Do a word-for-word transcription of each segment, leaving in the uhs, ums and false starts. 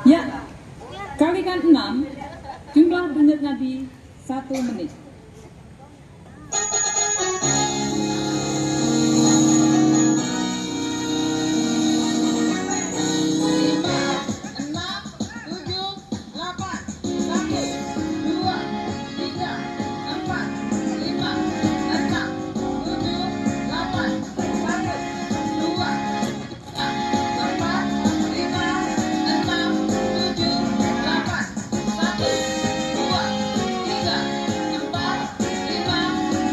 Ya, kalikan enam, jumlah denyut nadi satu menit. Lima, enam, tujuh, delapan, satu, dua, tiga, empat, lima, enam, tujuh, delapan, satu, dua, tiga, empat, lima, enam, tujuh, delapan, satu, dua, tiga, empat, lima,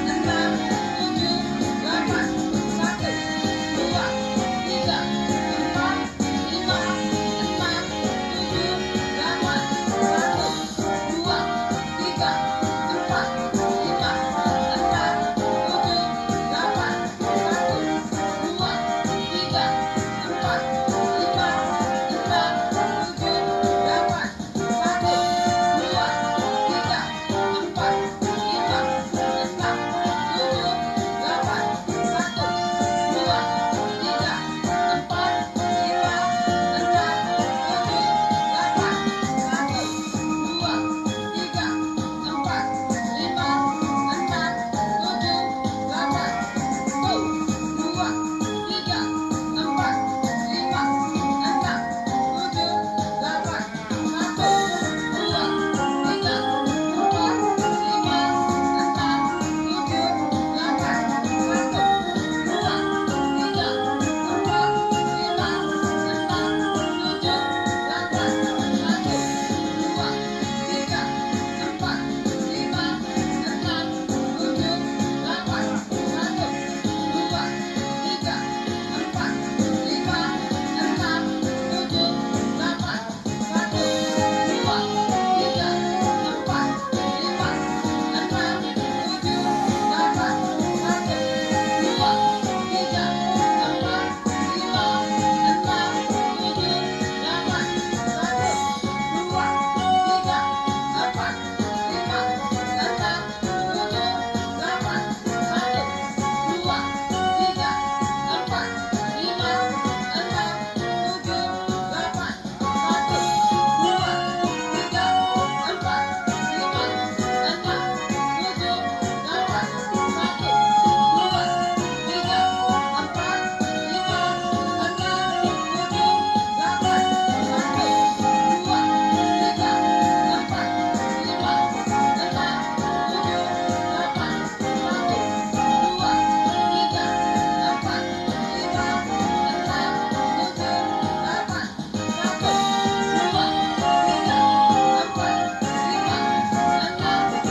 enam, tujuh, delapan, satu, dua, tiga, empat, lima, enam, tujuh, delapan, satu, dua, tiga, empat, lima, enam, tujuh, delapan, satu, dua, tiga, empat, lima, enam, tujuh, delapan, satu, dua, tiga, empat, lima, enam, tujuh, delapan, satu, dua, tiga, empat, lima, enam, tujuh, delapan, satu, dua, tiga, empat, lima, enam, tujuh, delapan, satu, dua, tiga, empat, lima, enam, tujuh, delapan, satu, dua, tiga, empat, lima, enam, tujuh, delapan, satu, dua, tiga, empat, lima, enam, tujuh, delapan, satu, dua, tiga, empat, lima, enam, tujuh, delapan, satu, dua, tiga, empat, lima, enam, tujuh, delapan, satu, dua, tiga, empat, lima, enam, tujuh, delapan, satu, dua, tiga, empat, lima, enam, tujuh, delapan, satu, dua, tiga, empat, lima, enam, tujuh, delapan, satu, dua, tiga, empat, lima, enam, tujuh, delapan, satu, dua, tiga, empat, lima, enam, tujuh, delapan, satu, dua, tiga, empat, lima, enam, tujuh, delapan, satu, dua, tiga, empat, lima, enam, tujuh, delapan, satu, dua, tiga, empat, lima, enam, tujuh, delapan, satu, dua, tiga, empat, lima,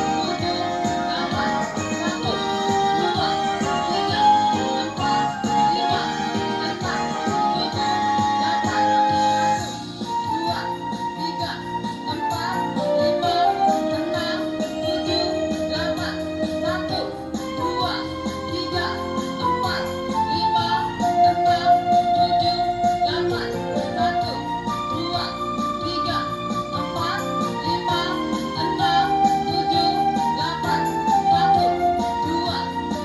enam, tujuh, delapan, satu, dua, tiga, empat, lima, enam, tujuh, delapan, satu, dua, tiga, empat, lima, enam, tujuh, delapan, satu, dua, tiga, empat, lima, enam, tujuh, delapan, satu, dua, tiga, empat, lima, enam, tujuh, delapan, satu, dua,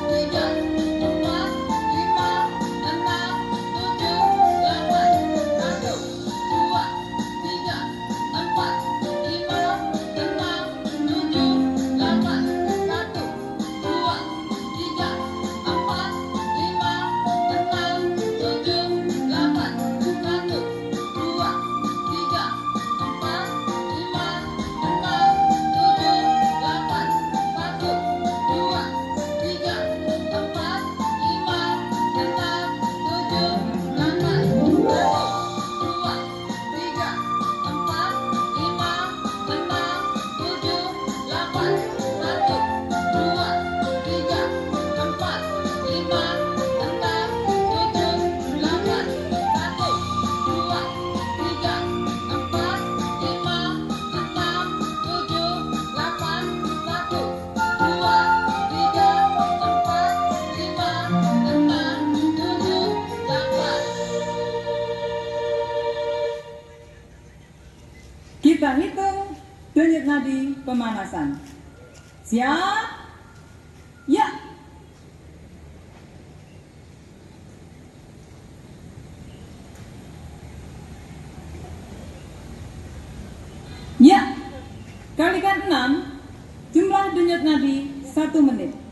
tiga, empat, lima, enam, tujuh, delapan, satu, dua, tiga, empat, lima, enam, tujuh, delapan, satu, dua, tiga, empat, lima, enam, tujuh, delapan, satu, dua, tiga, empat, lima, enam, tujuh, delapan, satu, dua, tiga, empat, lima, enam, tujuh, delapan, satu, dua, tiga, empat, lima, enam, tujuh, delapan, satu, dua, tiga, empat, lima, enam, tujuh, delapan, satu, dua, tiga, empat, lima, enam, tujuh, delapan, satu, dua, tiga, empat, lima, enam, tujuh, delapan. Kita hitung denyut nadi pemanasan. Siap? Ya. Keenam, jumlah denyut nadi satu menit.